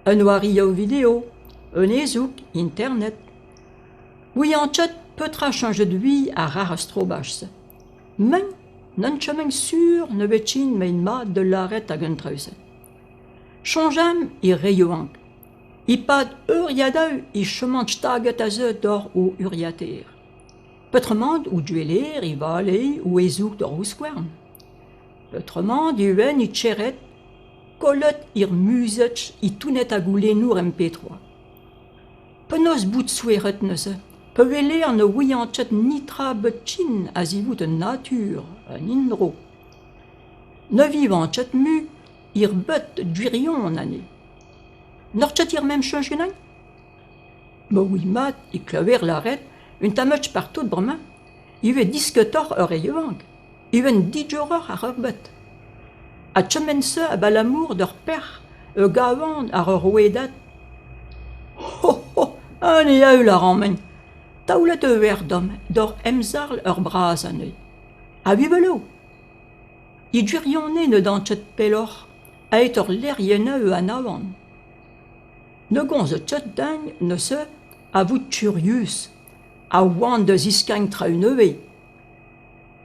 Un oarioù video, un hezoug, internet. Ouian ket petra cheñchet ui àr ar strobaj-se. Men n'on ket men sur ne vez ket met mat da lâret ag an traoù-se. Soñjamp er re yaouank. E-pad euriadoù e chomont staget aze doc'h o urzhiataer. Peotramant o dueler e vale o hezoug doc'h o skouarn. Peotramant e oant e tcherret, kollet er muzed e tonet ar goulennoù MP3. Penaos bout souezhet neuze pa weler ne ouian ket netra bet ken a-zivout an natur, an endro. Ne vivan ket mui er bed gwirion anezhe. N'oc'h ket er memes soñj ganin ? Ma oui mat e klever lâret un tammig partout bremañ ivez disketoc'h ur re yaouank, evel digoroc'h ar ur bed. Ha kement-se abalamour d'ur pec'h ur gavan àr ur rouedad. Ho ho, un heol a ran-me. Taolet ur verc'h d'oc'h emzalc'h ur bras anezhi. Ha vivelo ! E gwirionez ne dan ket pelloc'h aet ur lec'hiennoù anavan. Ne gomz ket din neuze a vout kurius, a oan da ziskagn traoù nevez.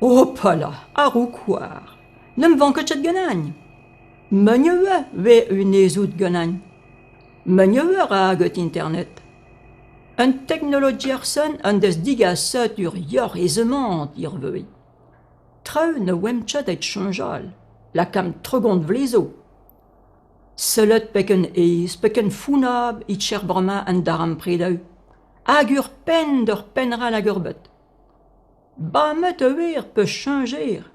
Hopala, a-raok-oar, n'em vank ket ganin. Ma nevez 'vez un hezoug ganin. Ma nevez 'ra get internet. An teknologiezh-sen en deus digaset ur yoc'h aezamant hiziv. Traoù ne oamp ket evit soñjal, lakaomp 30 vloaz zo. Sellet pegen aes, pegen fonnabl e tcher bremañ an darempredoù. Hag ur penn d'ur penn all ag ur bed. Bamet e oer peus cheñcher.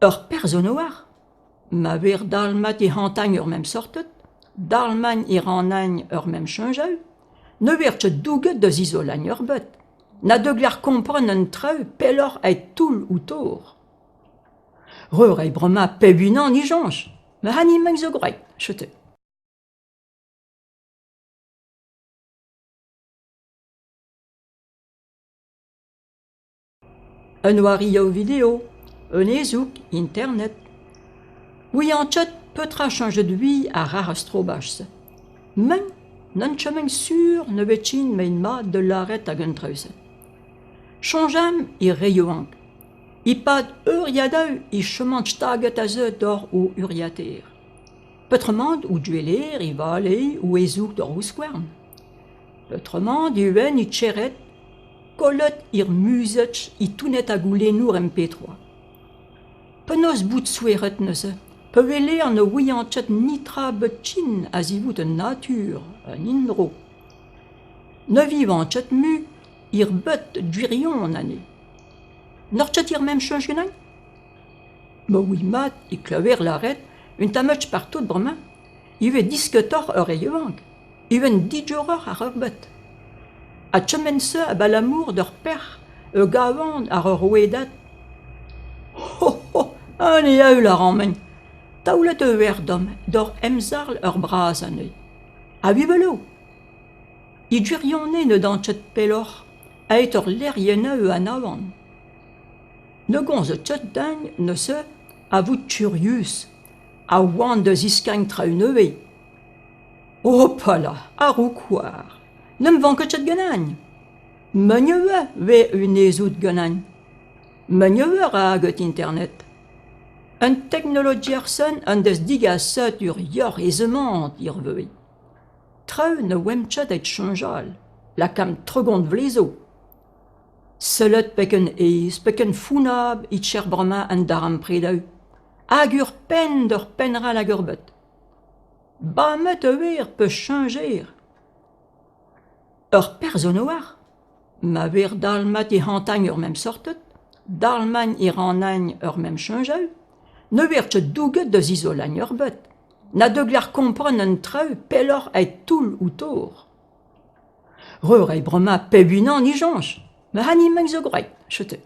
Ur person 'oar, ma ver dalc'hmat e c'hantagn ur mem sorted, dalc'hmat e rannagn ur mem cheñchal, ne ver ket douget da zizoleiñ ur bed, na da glask kompren an traoù pelloc'h aet toull ou tor. Reur eo bremañ pep unan e soñj, ma hini 'mañ zo gwraet, setu. Un oarioù video, un hezoug, internet. Ouian ket petra cheñchet ui àr ar strobaj-se. Men n'on ket men sur ne vez ket met mat da lâret ag an traoù-se. Soñjamp er re yaouank. E-pad euriadoù e chomont staget aze doc'h o urzhiataer. Peotramant o dueler e vale o hezoug doc'h o skouarn. Peotramant e oant e tcherret, kollet er muzed e tonet ar goulennoù MP3. Penaos bout souezhet neuze pa weler ne ouian ket netra bet ken a-zivout an natur, an endro. Ne vivan ket mui er bed gwirion anezhe. N'oc'h ket er memes soñj ganin ? Ma oui mat e klever lâret un tammig partout bremañ ivez disketoc'h ur re yaouank. Evel digoroc'h ar ur bed. Ha kement-se abalamour d'ur pec'h ur gavan àr ur rouedad. Ho ho, un heol a ran-me. Taolet ur verc'h d'oc'h emzalc'h ur bras anezhi. Ha vivelo ! E gwirionez ne dan ket pelloc'h aet ur lec'hiennoù anavan. Ne gomz ket din neuze a vout kurius, a oan da ziskagn traoù nevez. Hopala, a-raok-oar, n'em vank ket ganin. Ma nevez 'vez un hezoug ganin. Ma nevez 'ra get internet. An teknologiezh-sen en deus digaset ur yoc'h aezamant hiziv. Traoù ne oamp ket evit soñjal, lakaomp 30 vloaz zo. Sellet pegen aes, pegen fonnabl e tcher bremañ an darempredoù. Hag ur penn d'ur penn all ag ur bed. Bamet e oer peus cheñcher. Ur person 'oar, ma ver dalc'hmat e c'hantagn ur mem sorted, dalc'hmat e rannagn ur mem cheñchal, ne ver ket douget da zizoleiñ ur bed, na da glask kompren an traoù pelloc'h aet toull ou tor. Reur eo bremañ pep unan e soñj, ma hini 'mañ zo gwraet, setu.